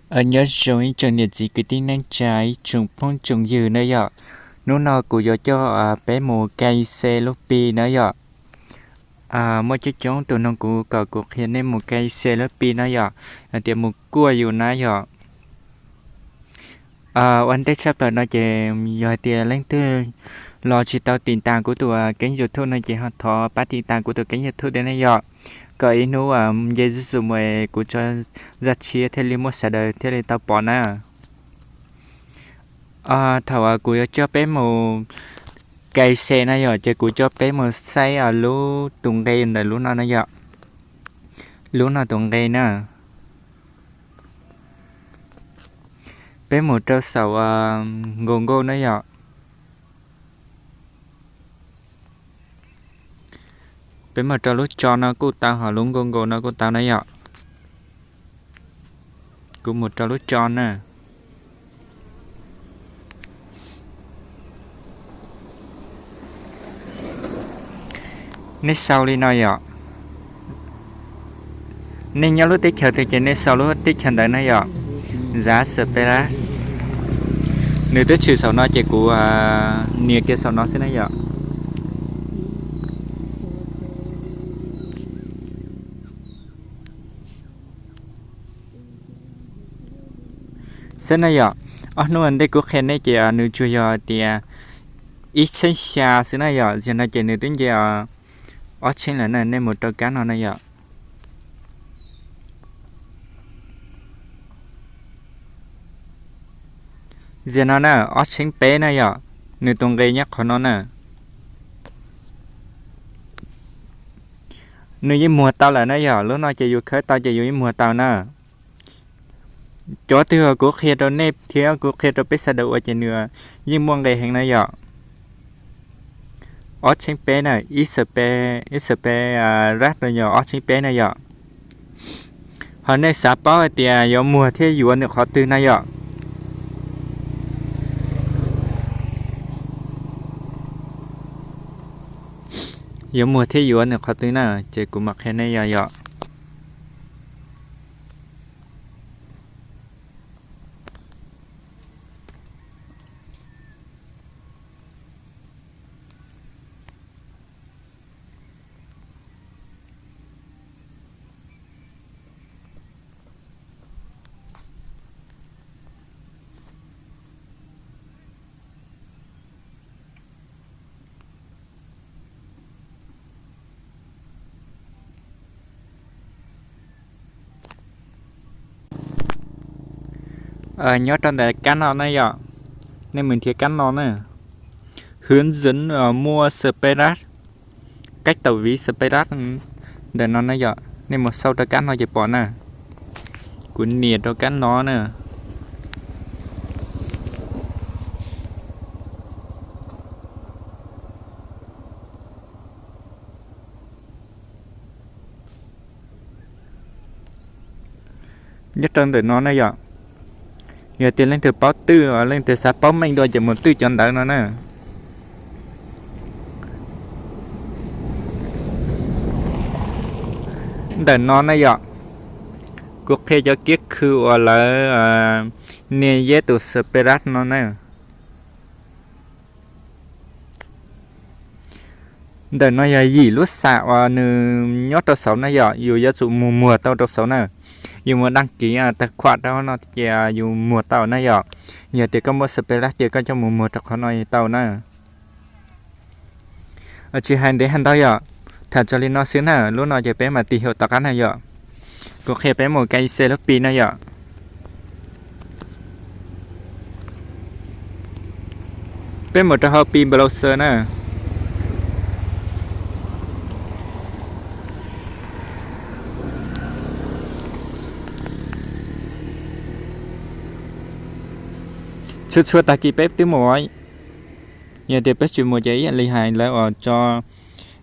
Nyob zoo ib tsoom niam txiv kwv tij neej tsa ib tsoom phooj tsoom ywg na yom. Hnub no kuv yuav coj peb mus K F C lub pi na yom. Muaj coob coob tus nug kuv kom kuv qhia nej mus K F C lub pi na yom, hais tias mus kuaj yus na yom. Ua ntej tshaj plaws no ces yog hais tias leej twg los tsis tau tiv tas kuv tus keeb YouTube no ces ho thov pab tiv tas kuv tus keeb YouTube thiab ne yom, kom ib hnub nce zuj zus mus kuv tso zaj tshiab thiaj li muaj sawv daws thiaj li tau pom na. Thaum kuv yuav coj peb mus K F C na yom, ces kuv coj peb mus saib lub tus nqe ntawm lub no na yom. Lub no tus nqe na. Peb mus rau saum Google na yom. Peb mus rau lub tso no kuj tau, ho lub Google no kuj tau na yom. Kuv mus rau lub tso na. Nej sau li no yom. Nej nyob lub teb chaws twg ces nej sau lub teb chaws ntawd na yom. Zab Xas Pes Ras. Nws twb tshwm saum no ces kuv nias kiag saum no xwb na yom. Xwb na yom, ob hnub ntej kuv qhia nej ces nws tsuas yog tias ib txhiab xya xwb na yom, zaum no ces nws twb nce ob txhiab lawm na, nej mus rau kab no na yom. Zaum no na, ob txhiab peb na yom, nws tus nqe nyob qhov no na. Nws yeej muag tau lawm na yom, lub no ces yus khawb tau ces yus yeej muag tau na. Cov twg kuv qhia rau nej thiab kuv qhia rau peb sawv daws ua ces nws yeej muaj nqe heev na yom. Ob txhiab peb na, ib Xas Pes, ib Xas Pes Ras no yog ob txhiab peb na yom. Ho nej xav paub hais tias yuav muag thiab yuav nws qhov twg na yom. Yuav muag thiab yuav nws qhov twg na, ces kuv mam qhia nej yom yom. Nyob rau ntawm kab no na yom, nej mus nrhiav kab no na, hướng dẫn mua Xas Pes Ras, cách tạo ví Xas Pes Ras ntawm no na yom, nej mus xauj rau kab no ces pom na. Kuv nias rau kab no na. Nyob rau ntawm no na yom, yog tias leej twg paub twj, leej twg xav paub meej dua ces mus twj cov ntawv no na. Ntawm no na yom, kuv qhia cov kiab khw uas lawv nias yeb tus Xas Pes Ras no na. Ntawm no yog yim lub xam uas nws nyob rau saud na yom, yus yuav tsum mus muag tau rau saud na. Yus mus đăng ký tài khoản rau no ces yus muag tau na yom. Yog tias koj muaj Xas Pes Ras ces koj coj mus muag rau qhov no tau na. Tsis hais ntev hais ntau yom, tham txog li no xwb na, lub no ces peb mam tig hauv tom qab na yom. Kuv qhia peb mus K F C lub pi na yom. Peb mus rau hauv pi browser na. Txhua txhua tag kis peb twb mus, yog tias peb tsis mus ces ib yam li hais lawv uas tso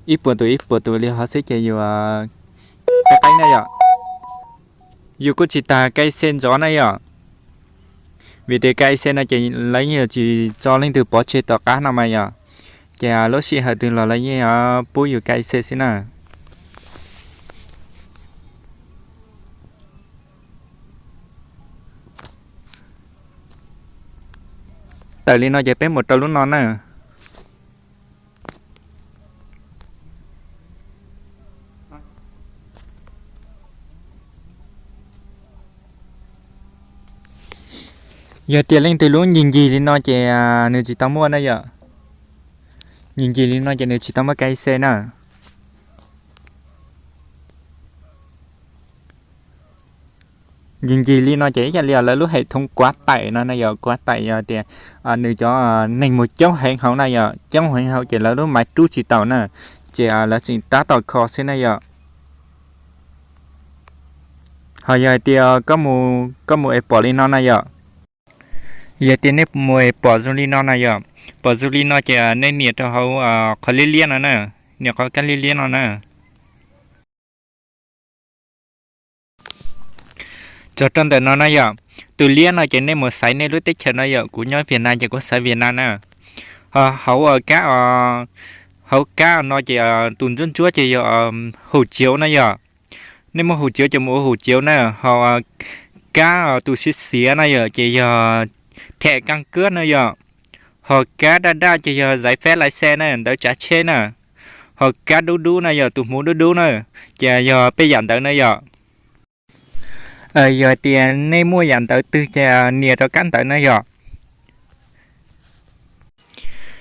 ib puas tus ib puas tus li hov xwb ces yus qeeb qeeb na yom. Yus kuj tsis tas K F C ntxov na yom. Vim tias K F C no ces lawv yeej yuav tsis tso leej twg pov tseg tom qab no mas yom. Ces lub sij hawm twg los lawv yeej yuav pub yus K F C xwb na. Tawm li no ces peb mus rau lub no na. Yog tias leej twg lub ncig ncig li no ces nws tsis tau muaj na yom. Ncig ncig li no ces nws tsis tau muaj K Y C na. Ncig ncig li no ces ib yam li lawv lub hệ thống quá tải no na yom, quá tải yog tias nws cov neeg mus coob heev hauv na yom, coob heev hauv ces lawv lub máy rub tsis taus na, ces lawv tseem tab tom kho xwb na yom. Ho yog hais tias koj mus es pom li no na yom, yog tias nej mus es pom zoo li no na yom, pom zoo li no ces nej nias rau hauv qhov liab liab no na, nias qhov kab liab liab no na. Txog rau ntawm no na yom, tus liab no ces nej mus xaiv nej lub teb chaws no yom, kuv nyob Việt Nam ces kuv xaiv Việt Nam na. Hauv kab, hauv kab no ces tus ntsuab ntsuab ces yog hộ chiếu na yom. Nej muaj hộ chiếu ces mus ua hộ chiếu na, ho kab tus xiav xiav na yom ces yog thẻ căn cước na yom, ho kab daj daj ces yog giấy phép lái xe na, ntawv tsav tsheb na, ho kab dub dub na yom, tus hmuv dub dub na, ces yog peb yam ntawv na yom. Yog hais tias nej muaj yam ntawv twg ces nias rau kab ntawv na yom.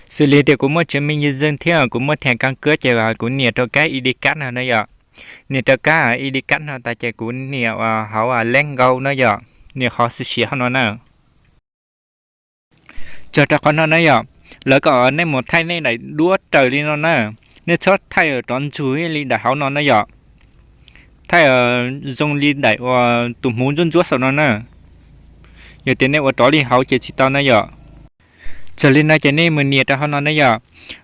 Xws li tias kuv muaj chứng minh nhân dân thiab kuv muaj thẻ căn cước ces kuv nias rau kab I D card no na yom. Nias rau kab I D card no tas ces kuv nias hauv let go na yom, nias qhov xiav xiav hauv no na. Txog rau qhov no na yom, lawv kom nej mus thaij nej daim duab raws li no na. Nej txhob thaij rov ntsug li daim hauv no na yom. Thaij zoo li daim uas tus hmuv ntsuab ntsuab saum no na. Yog tias nej ua rov li hauv ces tsis tau na yom. Txog li no ces nej mus nias rau hauv no na yom.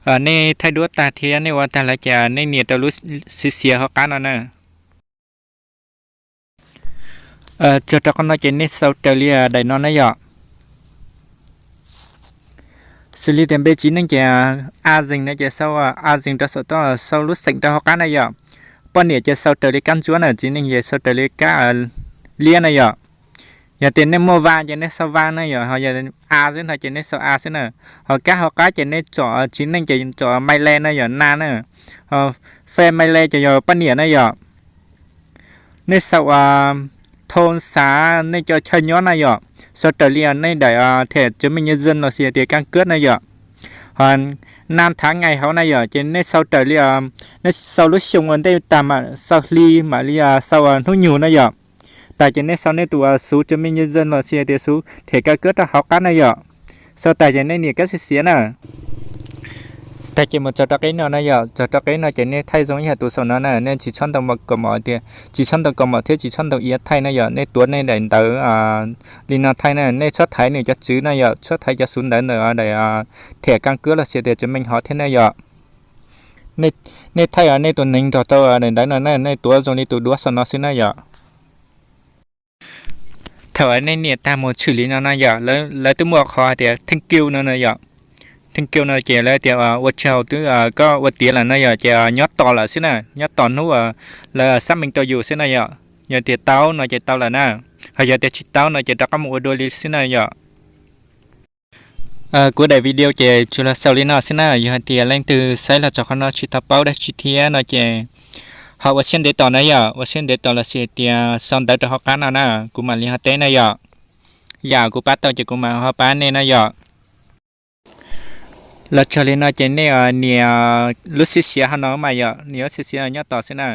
Nej thaij duab tag thiab nej ua tag lawm ces nej nias rau lub xiav xiav hauv qab no na. Txog rau qhov no ces nej sau raws li daim no na yom. Xws li tias npe txiv neej ces A Zeeg no ces sau A Zeeg rau saum toj, sau lub xeem rau hauv qab na yom. Poj niam ces sau raws li kab ntsuab na, txiv neej ces sau raws li kab liab na yom. Yog tias nej muaj Va ces nej sau Va na yom, ho yog A xwb no ces nej sau A xwb na. Ho kab hauv qab ces nej tsom txiv neej ces tsom Mai Le na yom, na na. Ho Fe Mai Le ces yog poj niam na yom. Nej sau thoo xav nej cov chaw nyob na yom, sau raws li nej daim thẻ chứng minh nhân dân los sis tias căn cước na yom. Ho năm tháng ngày hauv na yom, ces nej sau raws li, nej sau lub xyoo ua ntej tag mam sau hli mam li sau hnub nyoog na yom. Tas ces nej sau nej tus số chứng minh nhân dân los sis tias số thẻ căn cước rau hauv qab na yom. Sau tas ces nej nias kab xiav xiav na. Tas ces mus txog rau qib no na yom, txog rau qib no ces nej thaij zoo ib yam tus saum no na, nej tsis txhob ntau kaus mom tias, tsis txhob ntau kaus mom thiab tsis txhob ntau iav thaij na yom, nej tuav nej daim ntawv li no thaij na, nej txhob thaiv nws cov tswv na yom, txhob thaiv cov xuv ntawv ntawm daim thẻ căn cước los sis tias chứng minh hov thiab na yom. Nej thaij nej tus neeg nrog rau daim ntawv no na, nej tuav zoo li tus duab saum no xwb na yom. Thaum nej nias tag mus tshwm li no na yom, lawv twb muaj qhov hais tias thank you no na yom. Thank you no ces lawv tias ua tsaug twb koj ua tiav lawm na yom, ces nyob tos lawm xwb na, nyob tos hnub lawv xác minh rau yus xwb na yom. Yog tias tau no ces tau lawm na, ho yog tias tsis tau no ces rov qab mus ua dua li xwb na yom. Kuv daim video ces tsuas los xaus li no xwb na, yog hais tias leej twg saib los txog qhov no tsis tau paub dab tsi thiab no ces ho ua siab ntev tos na yom, ua siab ntev tos los sis tias sau ntawv rau hauv qab no na, kuv mam li ho teb na yom. Yam kuv pab tau ces kuv mam ho pab nej na yom. Los txog li no ces nej nias lub xiav xiav hauv no mas yom, nias lub xiav xiav nyob tos xwb na.